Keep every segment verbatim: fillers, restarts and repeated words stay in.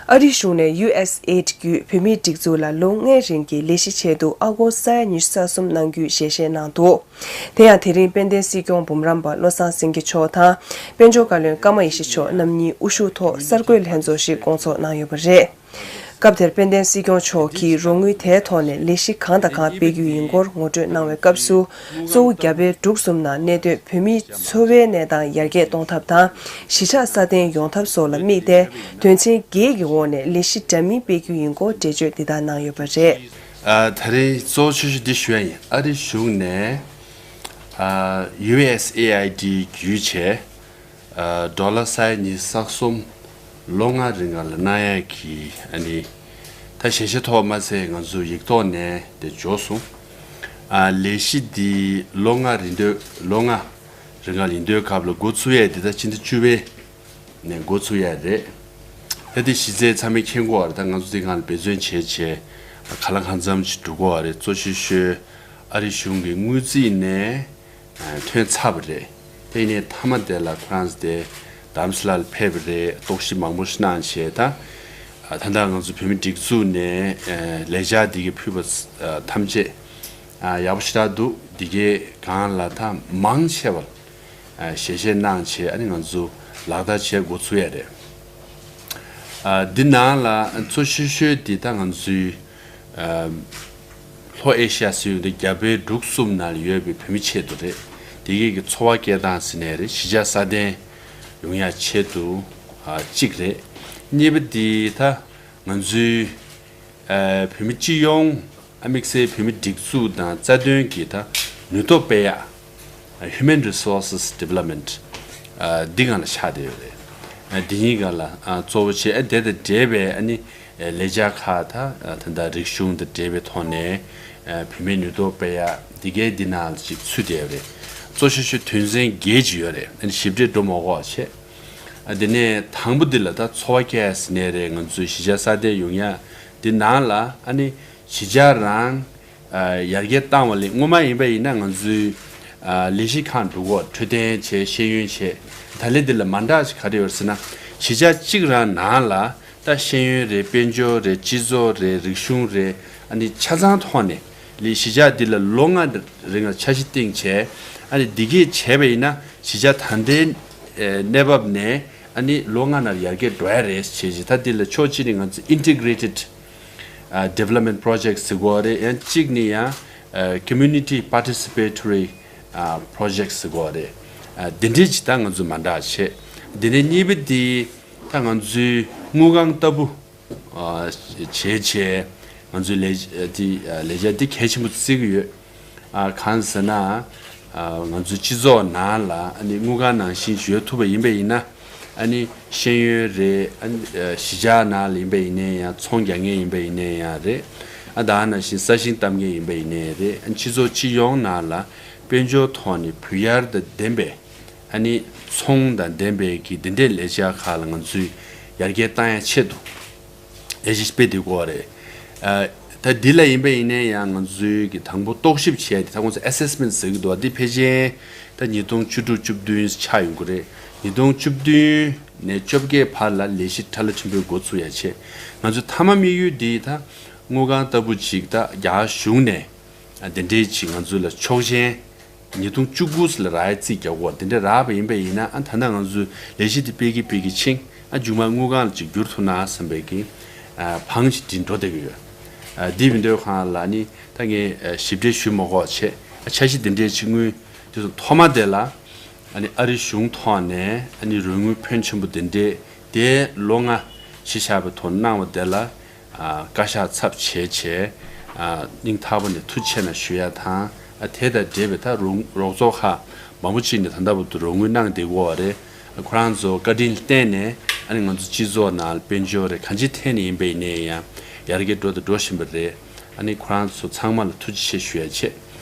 ཨ་རིའི་གཞུང་ནས་ཡུ་ཨེས་ཨེ་ཌི་བརྒྱུད་བོད་མིའི་སྒྲིག་འཛུགས་ལ་ལོ་ལྔའི་རིང་གི་ལས་གཞི་ཆེད་དུ་ཨ་སྒོར་ས་ཡ་ཉི་ཤུ་རྩ་གསུམ་གནང་རྒྱུའི་ཞལ་བཞེས་གནང་འདུག་དེ་ཡང་དེ་རིང་དཔལ་ལྡན་སྲིད་སྐྱོང་འབུམ་རམས་པ་བློ་བཟང་སེང་གེ་མཆོག་དང་། དཔལ་འབྱོར་བཀའ་བློན་ཀརྨ་ཡེ་ཤེས་མཆོག་རྣམ་གཉིས་དབུ་བཞུགས་ཐོག་གསར་འགོད་ལྷན་ཚོགས་ཤིག་བསྐོང་ཚོགས་གནང་ཡོད་པ་རེད། སྐབས་དེར་དཔལ་ལྡན་སྲིད་སྐྱོང་མཆོག་གིས་རོགས་དངུལ་དེའི་ཐོག་ནས་ལས་གཞི་གང་དང་གང་སྤེལ་རྒྱུ་ཡིན་སྐོར་ངོ་སྤྲོད་གནང་བའི་སྐབས་སུ། གཙོ་བོ་རྒྱ་བལ་འབྲུག་གསུམ་ནང་གནས་སྡོད་བོད་མིའི་འཚོ་བའི་གནས་སྟངས་ཡར་རྒྱས་གཏོང་ཐབས་དང་། གཞིས་ཆགས་སྲ་བརྟན་ཡོང་ཐབས་སོགས་ལ་དམིགས་ཏེ། དོན་ཚན་བརྒྱད་ཀྱི་འོག་ནས་ལས་གཞི་འདྲ་མིན་སྤེལ་རྒྱུ་ཡིན་སྐོར་འགྲེལ་བརྗོད་འདི་ལྟར་གནང་ཡོད་པ་རེད། ཨ། ད་རེས་གཙོ་བོ་ཆེ་ཤོས་འདི་ཞུ་ཡ་ཡིན། ཨ་རི་གཞུང་ནས། ཨ། ཡུ་ཨེས་ཨེ་ཨའི་ཌི་བརྒྱུད་བྱས། ཨ། ཌོ་ལར་ས་ཡ་ཉི་ཤུ་རྩ་གསུམ་ལོ་ལྔ་རིང་ལ་གནང་ཡ་གི། ཨ་ནི། ད་ཞལ་བཞེས་ཐོག་མ་ཚད་ང་ཚོ་ཡིག་ཐོག་ནས་དེ་འབྱོར་སོང་། ཨ། ལས་གཞི་འདི་ལོ་ལྔ་རིང་དུས། ལོ་ལྔ་རིང་ལ་ཡིན་དུས་སྐབས་ལ་འགོ་ཚུགས་ཡས་འདི་ད་ཕྱི་ཟླ་བཅུ་པའི་ནས་འགོ་ཚུགས་ཡས་རེད། ད་དེ་གཞི་རྩའི་ཚང་མས་མཁྱེན་གྱི་ཡོད་རེད། ད་ང་ཚོ་དེ་སྒང་ལ་འབད་བརྩོན་བྱས་བྱས་གང་ལ་གང་འཚམ་ཞིག་འགྲོ་གི་ཡོད་རེད། གཙོ་ཆེ་ཤོས་ཨ་རི་གཞུང་གི་དངུལ་རྩིས་ནས་ཐོན་ཚར་བ་རེད། དེ་ནས་མཐའ་མ་དེ་ལ་ཁོ་རང་ཚོ་དེ་དྷ་རམ་ས་ལ་ལ་ཕེབས་པ་རེད། རྟོག་ཞིབ་མང་པོ་ཞིག་གནང་བྱས། ད་ད་ལྟ་ང་ཚོ་བོད་མི་སྒྲིག་འཛུགས་ནས་ལས་འཆར་འདི་གི་ཕུལ་བ་ཐམས་ཅད་ཡག་པོ་ཞེ་དྲག་འདུག་འདི་གའི་སྒང་ལ་ད་མང་ཆེ་བ་ཞལ་བཞེས་གནང་བྱས། ཨ་ནི་ང་ཚོ་ལག་བསྟར་བྱེད་འགོ་ཚུགས་ཡ་རེད། ཨ། འདི་ནང་ལ་གཙོ་ཆེ་ཤོས་འདི་ད་ང་ཚོའི། ཨ། ལྷོ་ཨེ་ཤི་ཡ་ཟེར་ཡོང་དུས་རྒྱ་བལ་འབྲུག་གསུམ་ནང་ལ་ཡོད་པའི་བོད་མི་ཆེད་དུ་རེད། དེ་གའི་གི་འཚོ་བ་སྐྱེལ་སྟངས་ཟེར་ནའི་རེད། གཞིས་ཆགས་སྲ་བརྟན་ཡོང་ཡ་ཆེད་དུ། ཨ། གཅིག་རེད། གཉིས་པ་འདི་ད་ང་ཚོའི། ཨ། བོད་མི་སྤྱི་ཡོངས། ཨ། དམིགས་བསལ་བོད་མི་སྒྲིག་འཛུགས་དང་རྩ་དོན་གྱི་ད་ནུས་སྟོབས་སྤེལ་ཡག Human Resources Development། ཨ། འདི་སྒང་ལ་ཆགས་བསྡད་ཡོད་རེད། ཨ། འདི་གཉིས་སྒང་ལ། ཨ། གཙོ་བོ་བྱས། ཨ། དེ་དང་འབྲེལ་བའི། ཨ་ནི། ཨ། ལས་འཆར་ཁག་ད། ཨ། ད་ལྟ་རིག་གཞུང་དང་འབྲེལ་བའི་ཐོག་ནས། ཨ། བོད་མིའི་ནུས་སྟོབས་སྤེལ་ཡག་འདི་གའི་འདི་ནང་ལ་ཅིག་ཚུད་བསྡད་ཡོད་རེད། གཙོ་ཆེ་ཤོས་དོན་ཚན་བརྒྱད་ཅིག་ཡོད་རེད། ཨ་ནི་ཞིབ་ཕྲའི་འགྲོ་མ་དགོས་པ་བྱས། ཨ། དེ་ནས་དང་པོ་འདི་ལ་ད་འཚོ་བ་སྐྱེལ་ཡ་ཟེར་ནའི་རེད། ང་ཚོའི་གཞིས་ཆགས་སྲ་བརྟན་ཡོང་ཡ་འདི་ནང་ལ། ཨ་ནི་གཞིས་ཆགས་རང་། ཨ། ཡར་རྒྱས་བཏང་བ་ལས། སྔོན་མ་ཡིན་པ་ཡིན་ན་ང་ཚོའི། ཨ། ལས་གཞི་ཁག་འགྲོ་གི་ཡོད། འཕྲོད་བསྟེན་བྱས། ཤེས་ཡོན་བྱས། ད་ལན་འདི་ལ་མ་འདྲ་ཞིག་ག་རེ་ཡོད་ཟེར་ན། གཞིས་ཆགས་གཅིག་རང་ནང་ལ་ད་ཤེས་ཡོན་རེད། དཔལ་འབྱོར་རེད། སྤྱི་ཚོགས་རེད། རིག་གཞུང་རེད། ཨ་ནི་ཆ་ཚང་ཐོག་ནས་ལས། གཞིས་ཆགས་འདི་ལ་ལོ་ལྔ་རིང་ལ་འཆར་གཞི་བཏིང་བྱས། ཨ་ནི་འདི་གས་བྱས་པ་ཡིན་ན་གཞིས་ཆགས་ད་ལྟའི། ཨ། གནས་བབ་ནས། ཨ་ནི་ལོ་ལྔ་ནང་ཡར་རྒྱས་འགྲོ་ཡ་རེད་བྱས་བྱས། ད་འདི་ལ་ཕྱོགས་གཅིག་ནས་ང་ཚོ་Integrated། ཨ། Development Project ཟེར་གྱི་ཡོད་རེད། ཡང་གཅིག་ནི་ཡང་། ཨ། Community Participatory། ཨ། Project ཟེར་གྱི་ཡོད་རེད། ཨ། འདི་འདྲའི་ཅིག་ད་ང་ཚོ་མ་འདྲ་བྱས། འདི་ནས་གཉིས་པ་འདི་ད་ང་ཚོའི་དངུལ་ཁང་ལྟ་བུ། ཨ། བྱས་བྱས་ང་ཚོའི་ལས། ཨ། འདི། ཨ། ལས་འཆར་འདི་གལ་ཆེན་པོ་བརྩི་གི་ཡོད། ཨ། གང་ཟེར་ན། ཨ། ང་ཚོའི་སྤྱི་ཚོགས་ནང་ལ། ཨ་ནི་དངུལ་ཁང་ནང་བཞིན་ཞིག་ཡོད་ཐུབ་པ་ཡིན་པ་ཡིན་ན། ཨ་ནི་ཤེས་ཡོན་རེད། ཨ་ནི། ཨ། གཞིས་ཆགས་ནང་ལ་ཡིན་པ་ཡིན་ནའི་ཡང་། ཚོང་རྒྱག་མཁན་ཡིན་པ་ཡིན་ནའི་ཡང་རེད། ཨ། ད་ནང་བཞིན་ས་ཞིང་བཏབ་མཁན་ཡིན་པ་ཡིན་ནའི་རེད། ཨ། སྤྱི་ཚོགས་སྤྱི་ཡོངས་ནང་ལ་དཔལ་འབྱོར་ཐོག་ནས་འབུད་ཡར་དང་ལྡན་པའི། ཨ་ནི་ཚོང་དང་ལྡན་པའི་གི་འདི་འདྲའི་ལས་འཆར་ཁག་ལ་ང་ཚོས་ཡར་རྒྱས་བཏང་ཡ་ཆེད་དུ་ལས་གཞི་སྤེལ་བསྡད་ཀྱི་ཡོད་རེད། ཨ། ད་འདི་ལ་ཡིན་པ་ཡིན་ནའི་ཡང་ང་ཚོའི་གི་དང་པོ་རྟོག་ཞིབ་བྱས་ཏེ། ད་ཁོང་ཚོ་Assessment ཟེར་གྱི་འདུག་འདི་ཕལ་ཆེར་ད་ཉིས་སྟོང་བཅུ་དྲུག་བཅུ་བདུན་ཆགས་ཡོང་གི་རེད། ཉིས་སྟོང་བཅུ་བདུན་ནས་བཅོ་བརྒྱད་བར་ལ་ལས་གཞི་ཕྲ་ལ་ཕྲན་བུ་འགོ་ཚུགས་ཡ་བྱས། ང་ཚོའི་མཐའ་མ་དམིགས་ཡུལ་འདི་ད་དངུལ་ཁང་ལྟ་བུ་ཅིག་ད་རྒྱ་གཞུང་ནས། ཨ། འདི་འདྲའི་ཅིག་ང་ཚོ་ལ་ཆོག་མཆན་ཉིས་སྟོང་བཅུ་དགུ་ལ་རག་ཡ་རྩིས་རྒྱག་གོ། འདི་འདྲ་རག་པ་ཡིན་པ་ཡིན་ན། ཨ། ད་ལྟ་ང་ཚོས་ལས་གཞི་འདི་སྤེལ་གྱིན་སྤེལ་གྱིན་ཕྱིན། ཨ། མཇུག་མ་དངུལ་ཁང་ལ་ཅིག་བསྒྱུར་ཐུབ་ན་བསམ་པའི་གི། ཨ། བང་ཅིག་འདི་འགྲོ་བསྡད་ཀྱི་ཡོད། ཨ། འདི་མི་འདོད་ཁང་ལ་ནི་ད་ངས། ཨ། ཞིབ་ཕྲའི་ཞུ་མ་དགོས་བྱས། ཨ། འཆར་གཞི་འདི་འདྲའི་ཅིག་དངུལ་དེ་ཚོ་ཐོག་མ་དེ་ལ། ཨ་ནི་ཨ་རི་གཞུང་ཐོག་ནས། ཨ་ནི་རོགས་དངུལ་ཕོན་ཆེན་པོ་དེ་འདྲས་དེ་ལོ་ལྔ་གཞི་བཞག་པའི་ཐོག་གནང་བ་དེ་ལ། ཨ། བཀའ་ཤག་ཚབ་བྱས་བྱས། ཨ། སྙིང་ཐག་པ་ནས་ཐུགས་རྗེ་ཆེ་གནང་ཞུ་ཡ་དང་། ཨ། དེ་དང་འབྲེལ་བའི་ད་རོགས། རོགས་ཚོགས་ཁག་མང་པོ་ཅིག་ནས་ད་ལྟ་བར་དུ་རོགས་དངུལ་གནང་བསྡད་ཀྱི་ཡོད་རེད། ཁོ་རང་ཚོ་བཀའ་དྲིན་བརྟེན་ནས། ཨ་ནི་ང་ཚོ་སྤྱི་ཚོགས་ནང་དཔལ་འབྱོར་རེད། གང་ཅིའི་ཐད་ནས་ཡིན་པ་ཡིན་ནའི་ཡང་ཡར་རྒྱས་འགྲོ་དང་འགྲོ་བཞིན་པ་རེད། ཨ་ནི་ཁོ་རང་ཚོ་ཚང་མ་ལ་ཐུགས་རྗེ་ཆེ་ཞུ་ཡ་བྱས།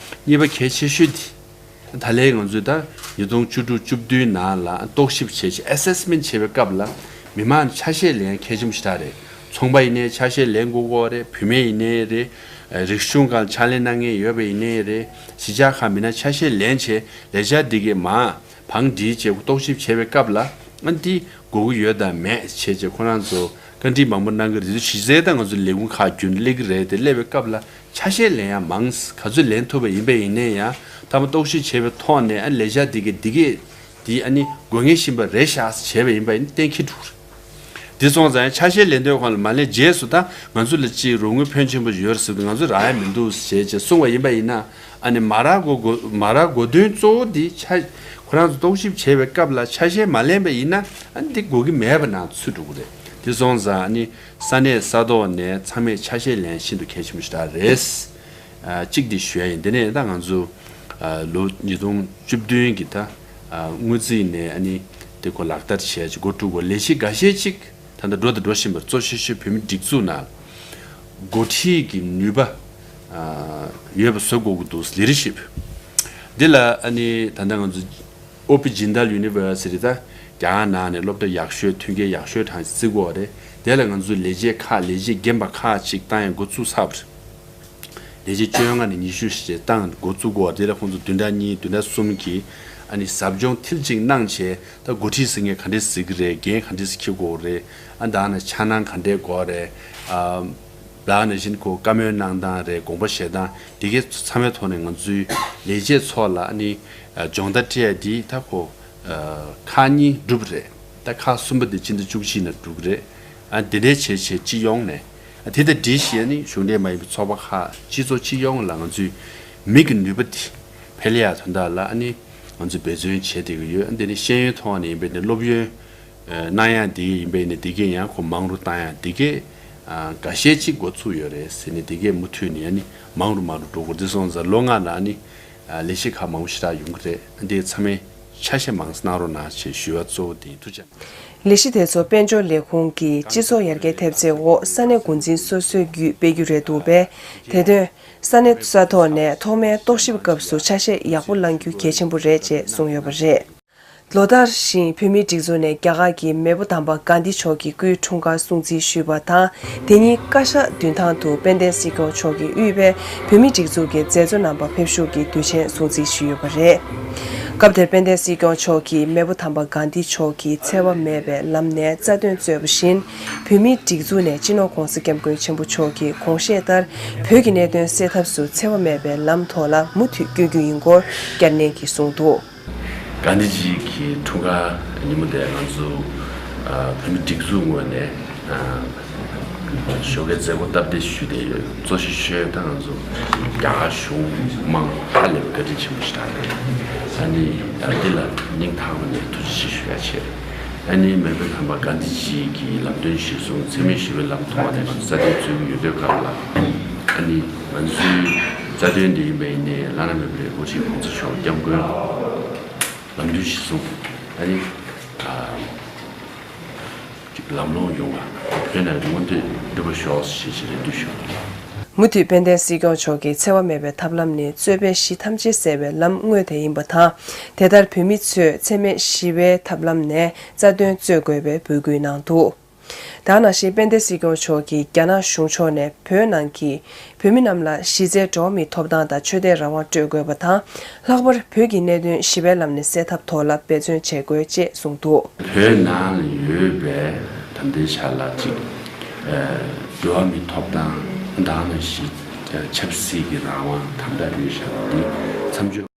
གཉིས་པ་གལ་ཆེ་ཤོས་དེ། ད་ལན་ང་ཚོས་ད་ཉིས་སྟོང་བཅུ་དྲུག་བཅུ་བདུན་ནང་ལ་རྟོག་ཞིབ་བྱས་བྱས། Assessment བྱེད་པའི་སྐབས་ལ་མི་མང་ཆ་ཤས་ལེན་གལ་ཆེན་པོ་ཞིག་ད་རེད། ཚོང་པ་ཡིན་ནའི་ཆ་ཤས་ལེན་དགོས་ཀྱི་ཡོད་རེད། བུད་མེད་ཡིན་ནའི་རེད། རིག་གཞུང་སྒང་ཕྱག་ལས་གནང་མཁན་ཡོད་པ་ཡིན་ནའི་རེད། གཞིས་ཆགས་ཁག་མི་སྣ་ཆ་ཤས་ལེན་བྱས། ལས་འཆར་འདི་གའི་མར་བང་སྒྲིག་བྱས། རྟོག་ཞིབ་བྱེད་པའི་སྐབས་ལ། ཨ། འདི་དགོས་ཀྱི་ཡོད་དམ་མེད་བྱས་བྱས། ཁོ་རང་ཚོ་ བཀའ་འདྲི་མང་པོ་གནང་གི་རེད། གཞི་རྩའི་ད་ང་ཚོ་ལས་ཁུངས་ཁག་བརྒྱུད་ནས་སླེབས་ཀྱི་རེད་དེ། སླེབས་པའི་སྐབས་ལ་ཆ་ཤས་ལེན་ཡ་མང་། ག་ཚོད་ལེན་ཐུབ་པ་ཡིན་པ་ཡིན་ནའི་ཡང་མཐའ་མ་རྟོག་ཞིབ་བྱས་པའི་ཐོག་ནས། ཨ་ལས་འཆར་འདི་གས་འདི་གས་འདི་ཨ་ནི་དགོས་ངེས་ཤིག་ཡིན་པ་རེད་ཤག་བྱས་པ་ཡིན་པ་ཡིན་གཏན་འཁེལ་འགྲོ་གི་རེད། འདི་སོང་ཙང་ཡང་ཆ་ཤས་ལེན་དུས་སྒང་ལ་མ་ལེན་རྗེས་སུ་ད་ང་ཚོ་ལ་ཅིག་རོགས་དངུལ་ཕོན་ཆེན་པོ་ཡོད་རེད་ཟེར་དུས། ང་ཚོ་རག་ཡ་མི་འདུག་ཟེར་བྱས་གསུངས་པ་ཡིན་པ་ཡིན་ན། ཨ་ནི་མ་རག་དགོས་དགོས་མ་རག་དགོས་དོན་གཙོ་བོ་འདི་ཆ་ཁོ་རང་ཚོ་རྟོག་ཞིབ་བྱས་པའི་སྐབས་ལ་ཆ་ཤས་མ་ལེན་པ་ཡིན་ན། ཨ་ནི་འདི་དགོས་ཀྱི་མེད་པ་ནང་ཚུད་འགྲོ་གི་རེད། འདི་སོང་ཙང་ཨ་ནི་ས་གནས་ས་ཐོག་ནས་ཚང་མས་ཆ་ཤས་ལེན་ཤིན་ཏུ་གལ་ཆེན་པོ་ཞིག་རེད། ཨ་གཅིག་འདི་ཞུ་ཡ་ཡིན། དེ་ནས་ད་ང་ཚོ་ཨ་ལོ་ཉིས་སྟོང་བཅུ་བདུན་གྱི་ད་ཨ་དངུལ་རྩིས་ནས་ཨ་ནི་དེ་ཁོ་ལག་བསྟར་བྱས་ཀྱི་འགོ་བཙུགས་པ། ལས་གཞི་འགའ་ཤས་ཅིག་ད་ལྟ་འགྲོ་དང་འགྲོ་བཞིན་པ་རེད། གཙོ་ཆེ་ཤོས་བོད་མིའི་སྒྲིག་འཛུགས་ནང་འགོ་ཁྲིད་ཀྱི་ནུས་པ་ཨ་ཡོད་པ་བཟོ་དགོས་ཀྱི་འདུག་ལི་ཌར་ཤིབ། འདི་ལ་ཨ་ནི་ད་ལྟ་ང་ཚོ་ཨོ་པི་ཇིན་དཱལ་ཡུ་ནི་ཝར་སི་ཊི་ད་རྒྱ་གར་ནང་ནས་སློབ་གྲྭ་ཡག་ཤོས། མཐུན་རྐྱེན་ཡག་ཤོས་གྲས་བརྩི་གི་ཡོད་རེད། དེ་ལ་ང་ཚོས་ལས་བྱེད་ཁག་ལས་བྱེད་རྒན་པ་ཁག་ཅིག་བཏང་ཡ་འགོ་བཙུགས་ཚར་བ་རེད། ལས་བྱེད་བཅོ་ལྔ་ནས་ཉི་ཤུ་ཞིག་བཏང་འགོ་བཙུགས་གོ། དེ་ལ་ཁོང་ཚོ་བདུན་ཕྲག་གཉིས་བདུན་ཕྲག་གསུམ་གྱི་ཨ་ནི་ཟབ་སྦྱོང་མཐིལ་གཅིག་གནང་བྱས། ད་འགོ་ཁྲིད་ཟེར་མཁན་ག་འདྲས་ཟེར་གི་རེད། འགན་ག་འདྲས་འཁྱེར་དགོས་རེད། ཨ་ད་ནི་འཆར་སྣང་ག་འདྲས་དགོས་རེད། ཨ་ད་ནང་བཞིན་ཁོ་བཀའ་མོལ་གནང་སྟངས་རེད། དགོངས་པ་བཞེས་སྟངས་དེ་གའི་ཚང་མའི་ཐོག་ནས་ང་ཚོའི་ལས་བྱེད་ཚོ་ལ་ཨ་ནི་ཨ་སྦྱོང་བརྡར་སྤྲད་ཡ་དེ་ད་ཁོ་ཨ་ཁག་གཉིས་གྲུབ་རེད། ད་ཁག་གསུམ་པ་དེ་སྤྱི་ཟླ་བཅུ་གཅིག་ནང་གྲུབ་རེད། ཨ་དེ་འདྲའི་བྱས་བྱས་སྤྱི་ཡོངས་ནས། ཨ་དེ་དང་འབྲེལ་བཞིན་ཨ་ནི་གཞུང་འབྲེལ་མ་ཡིན་པའི་ཚོགས་པ་ཁག་སྤྱི་ཚོགས་སྤྱི་ཡོངས་ལ་ང་ཚོའི་མི་གི་ནུས་པ་དེ་འཕེལ་ཡ་དོན་དག་ལ་ཨ་ནི་ང་ཚོས་འབད་བརྩོན་བྱེད་བསྡད་ཀྱི་ཡོད། ཨ་དེ་ནི་ཤེས་ཡོན་ཐོག་ནས་ཡིན་པ་ཡིན་ནའི། སློབ་ཡོན་ཨ་གནང་ཡ་དེ་ཡིན་པ་ཡིན་ནའི། དེ་གས་ཡང་ཁོ་མང་རུ་བཏང་ཡ་དེ་གས་ཨ་འགའ་ཤས་ཅིག་འགོ་ཚུགས་ཡོད་རེད་ཟེར་ནས། དེ་གས་མུ་མཐུད་ནས་ཨ་ནི་མང་རུ་མང་རུ་འགྲོ་དགོས། འདི་སོང་ཙང་ལོ་ལྔ་ནང་ཨ་ནི་ཨ་ལས་གཞི་ཁག་མང་པོ་ཞེ་དྲག་ཡོང་གི་རེད། ཨ་འདི་ཚང་མས་ཆ་ཤས་མང་ཙམ་གནང་རོགས་གནང་ཞེས་ཞུ་བ་གཙོ་བོ་དེ་ཡིན། ཐུགས་རྗེ་གནང་། ལས་གཞི་དེ་ཚོ་དཔལ་འབྱོར་ལས་ཁུངས་ཀྱིས་སྤྱི་ཚོགས་ཡར་རྒྱས་ཐེབས་རྩའི་འོག་ས་གནས་འགོ་འཛིན་སོ་སོའི་བརྒྱུད་སྤེལ་རྒྱུ་རེད་འདུག་པས། དེ་དོན་ས་གནས་ས་ཐོག་ནས་ཐོག་མའི་རྟོག་ཞིབ་སྐབས་སུ་ཆ་ཤས་ཡག་པོ་བླང་རྒྱུ་གལ་ཆེན་པོ་རེད་ཅེས་གསུངས་ཡོད་པ་རེད། ལོ་ལྟར་བཞིན་བོད་མིའི་སྒྲིག་འཛུགས་ནས་རྒྱ་གར་གྱི་མེས་པོ་དམ་པ་གྷན་དྷི་མཆོག་གི་སྐུའི་འཁྲུངས་སྐར་སྲུང་བརྩི་ཞུས་པ་དང་། དེ་ཉིན་བཀའ་ཤག་མདུན་ཐང་དུ་དཔལ་ལྡན་སྲིད་སྐྱོང་མཆོག་གིས་དབུས་པའི་བོད་མིའི་སྒྲིག་འཛུགས་ཀྱི་མཛད་གཙོ་རྣམ་པ་ཕེབས་བཞུགས་ཀྱིས་དུས་ཆེན་སྲུང་བརྩི་ཞུས་ཡོད་པ་རེད། སྐབས་དེར་དཔལ་ལྡན་སྲིད་སྐྱོང་མཆོག་གིས་མེས་པོ་དམ་པ་གྷན་དྷི་མཆོག་གིས་འཚེ་བ་མེད་པའི་ལམ་ནས་རྩ་དོན་རྩོད་པ་བཞིན། བོད་མིའི་སྒྲིག་འཛུགས་ནས་སྤྱི་ནོར་༧གོང་ས་༧སྐྱབས་མགོན་ཆེན་པོ་མཆོག་གི་དགོངས་བཞེད་ལྟར་བོད་ཀྱི་གནད་དོན་སེལ་ཐབས་སུ་འཚེ་བ་མེད་པའི་ལམ་ཐོག་ལ་མུ་མཐུད་བསྐྱོད་རྒྱུ་ཡིན་སྐོར་བསྐྱར་ནན་གྱིས་གསུངས་འདུག་གྷན་དྷི་ཇི་གི་འཁྲུངས་སྐར་ཉིན་མོ་དེ་ང་ཚོ་ཨ་བོད་མི་སྒྲིག་འཛུགས་ངོས་ནས་ཨ་ཞོགས་ཀའི་མཛད་སྒོ་སྟབས་བདེ་ཞུས་བསྡད་ཡོད། གཙོ་ཆེ་ཤོས་ད་ང་ཚོ་རྒྱ་གར་གཞུང་མང་ཧ་ལས་པའི་བཀའ་དྲིན་ཆེན་པོ་ཞིག་དང་། ཨ་ནི་ཨ་འདི་ལ་སྙིང་ཐག་པ་ནས་ཐུགས་རྗེ་ཆེ་ཞུ་ཡ་བྱས། ཨ་ནི་མེས་པོ་དམ་པ་གྷན་དྷི་ཇི་གི་ལམ་སྟོན་གཞིར་བཟུང་འཚེ་མེད་ཞི་བའི་ལམ་ཐོག་ནས་ང་ཚོ་རྩ་དོན་རྩོད་ཀྱི་ཡོད་དུས་སྐབས་ལ། ཨ་ནི་ང་ཚོའི་རྩ་དོན་འདི་ཡིན་པ་ཡིན་ནའི་བླ་ན་མེད་པའི་སྐུ་ཕྲེང་༧གོང་ས་མཆོག་༧སྐྱབས་མགོན་ལམ་སྟོན་གཞིར་བཟུང་ཨ་ནི་ཨ་ལམ་ལྷོང་ཡོང་བ། བོད་ནང་མངོན་འདོད་འགྲུབ་པར་ཤོག་ཞེས་ཞེས་རེ་འདུན་ཞུ། མུ་མཐུད་དཔལ་ལྡན་སྲིད་སྐྱོང་མཆོག་གིས་འཚེ་བ་མེད་པའི་ཐབས་ལམ་ནི་རྩོད་པའི་གཞི་ཐམས་ཅད་སེལ་བའི་ལམ་དངོས་དེ་ཡིན་པ་དང་། དེ་ལྟར་བོད་མི་ཚོས་འཚེ་མེད་ཞི་བའི་ཐབས་ལམ་ནས་རྩ་དོན་རྩོད་དགོས་པའི་འབོད་སྐུལ་གནང་འདུག་དེ་ནང་བཞིན་དཔལ་ལྡན་སྲིད་སྐྱོང་མཆོག་གིས་རྒྱ་ནག་གཞུང་ཕྱོགས་ནས་བོད་ནང་གི་བོད་མི་རྣམས་ལ་གཞི་རྩའི་འགྲོ་བ་མིའི་ཐོབ་ཐང་དང་ཆོས་དད་རང་དབང་སྤྲོད་དགོས་པ་དང་། ལྷག་པར་བོད་ཀྱི་གནད་དོན་ཞི་བའི་ལམ་ནས་སེལ་ཐབས་ཐོག་ལ་འབད་བརྩོན་བྱེད་དགོས་ཅེས་གསུངས་འདུག་བོད་ནང་ལ་ཡོད་པའི་ད་ལྟའི་ཆ་ལ་ཅིག་ཨ་འགྲོ་བ་མིའི་ཐོབ་ཐང་དང་ནང་བཞིན་ཆབ་སྲིད་ཀྱི་རང་དབང་དམ་དྲག་ཡོད་བཞག་པ་འདི་མཚམས་འཇོག